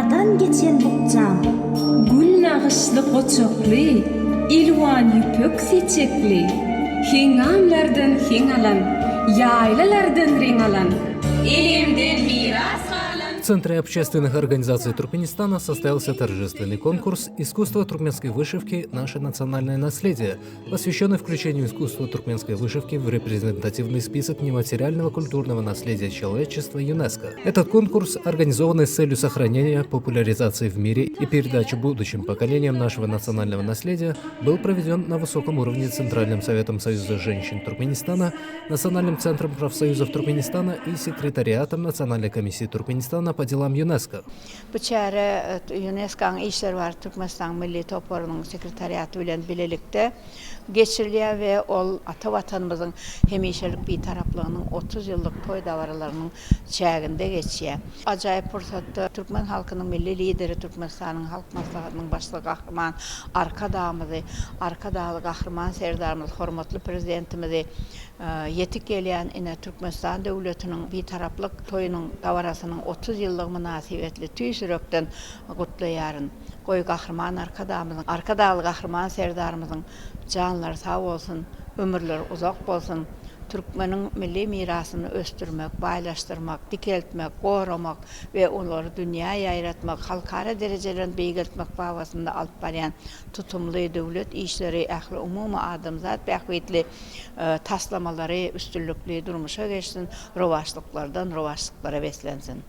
Derýadan geçen bukjam. Gül nagyşly goçakly, elwan ýüpek seçekli, Heňňamlardan heň alan, ýaýlalardan reň alan, Enemden miras galan. В Центре общественных организаций Туркменистана состоялся торжественный конкурс «Искусство туркменской вышивки. Наше национальное наследие», посвященный включению искусства туркменской вышивки в репрезентативный список нематериального культурного наследия человечества ЮНЕСКО. Этот конкурс, организованный с целью сохранения, популяризации в мире и передачи будущим поколениям нашего национального наследия, был проведен на высоком уровне Центральным советом Союза женщин Туркменистана, Национальным центром профсоюзов Туркменистана и секретариатом Национальной комиссии Туркменистана по делам ЮНЕСКО. Bu çäre Ýunesko-nyň işleri barada Türkmenistanyň Milli toparynyň sekretariaty bilen bilelikde geçirilýär we ol ata Watanymyzyň hemişelik Bitaraplygynyň 30 ýyllyk toý dabaralarynyň çäginde geçýär. Ajaýyp pursatda türkmen halkynyň Milli Lideri, Türkmenistanyň Halk Maslahatynyň Başlygy Gahryman Arkadagymyzy, Arkadagly Gahryman Serdarymyzy, hormatly Prezidentimizi ýetip gelýän ine Türkmenistan döwletiniň Bitaraplyk toýunyň dabarasynyň 30 ýyllygy mynasybetli tüýs ýürekden gutlaýaryn. Goý, Gahryman Arkadagymyzyň, Arkadagly Gahryman Serdarymyzyň janlary sag bolsun, ömürleri uzak bolsun! Türkmeniň milli mirasyny ösdürmek, baýlaşdyrmak, dikeltmek, goramak we olary dünýä ýaýratmak, halkara derejelerini beýgeltmek babatynda alyp barýan tutumly döwlet işleri ähliumumy adamzat bähbitli taslamalary üstünlikli durmuşa geçsin, rowaçlyklardan rowaçlyklara beslensin.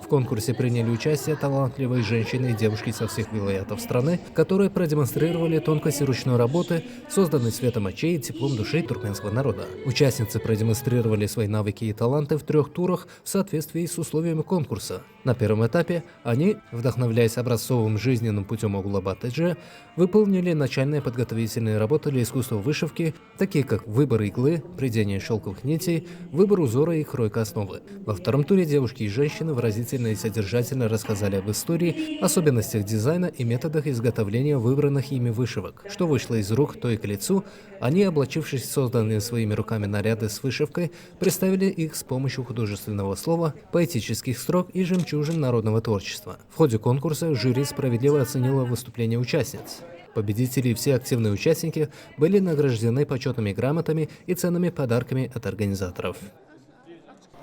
В конкурсе приняли участие талантливые женщины и девушки со всех вилаятов страны, которые продемонстрировали тонкости ручной работы, созданной светом очей и теплом души туркменского народа. Участницы продемонстрировали свои навыки и таланты в трех турах в соответствии с условиями конкурса. На первом этапе они, вдохновляясь образцовым жизненным путем Огулабат Эдже, выполнили начальные подготовительные работы для искусства вышивки, такие как выбор иглы, прядение шелковых нитей, выбор узора и кройка основы. Во втором туре девушки и женщины выразительно и содержательно рассказали об истории, особенностях дизайна и методах изготовления выбранных ими вышивок. Что вышло из рук, то и к лицу, они, облачившись в созданные своими руками наряды с вышивкой, представили их с помощью художественного слова, поэтических строк и жемчужин народного творчества. В ходе конкурса жюри справедливо оценило выступление участниц. Победители и все активные участники были награждены почетными грамотами и ценными подарками от организаторов.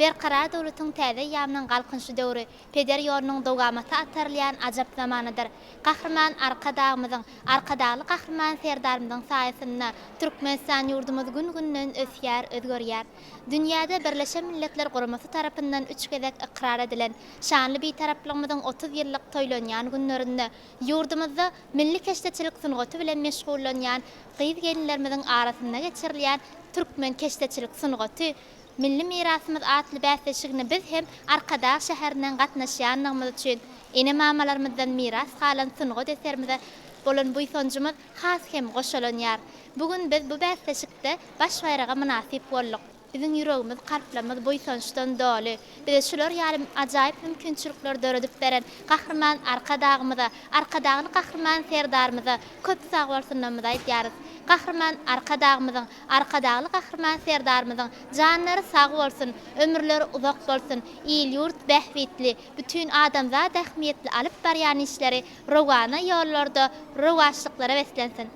Berkarar döwletiň täze eýýamynyň Galkynyşy döwri, peder ýolunyň dowamata atarylýan ajap zamanydyr. Gahryman Arkadagymyzyň, Arkadagly Gahryman Serdarymyzyň saýasynda Türkmenistan ýurdumyz gün-günden ösýär, özgerýär. Dünýäde Birleşen Milletler Guramasy tarapyndan üç gezek ykrar edilen şanly Bitaraplygymyzyň 30 ýyllyk toýlanýan günlerinde ýurdumyzda milli keşdeçilik sungaty bilen meşgullanýan gyz-gelinlerimiziň arasynda geçirilýän Türkmen keşdeçilik sungaty, milli mirasymyz atly bäsleşigine biz hem Arkadag şäherinden gatnaşýanlygymyz üçin, ene-mamalarymyzdan miras galan sungat eserimize bolan buýsanjymyz has hem goşalanýar. Bu gün biz bu bäsleşikde baş baýraga mynasyp bolduk. Biziň ýüregimiz, kalplarymyz buýsançdan doly. Bize şular ýaly ajaýyp mümkinçilikleri döredip beren Gahryman Arkadagymyza, Arkadagly Gahryman Serdarymyza köp sagbolsunlarymyzy aýdýarys. Gahryman Arkadagymyzyň, Arkadagly Gahryman Serdarymyzyň janlary sag bolsun, ömürleri uzak bolsun, il-ýurt bähbitli, bütin adamzat ähmiýetli alyp barýan işleri rowana ýollarda rowaçlyklara beslensin!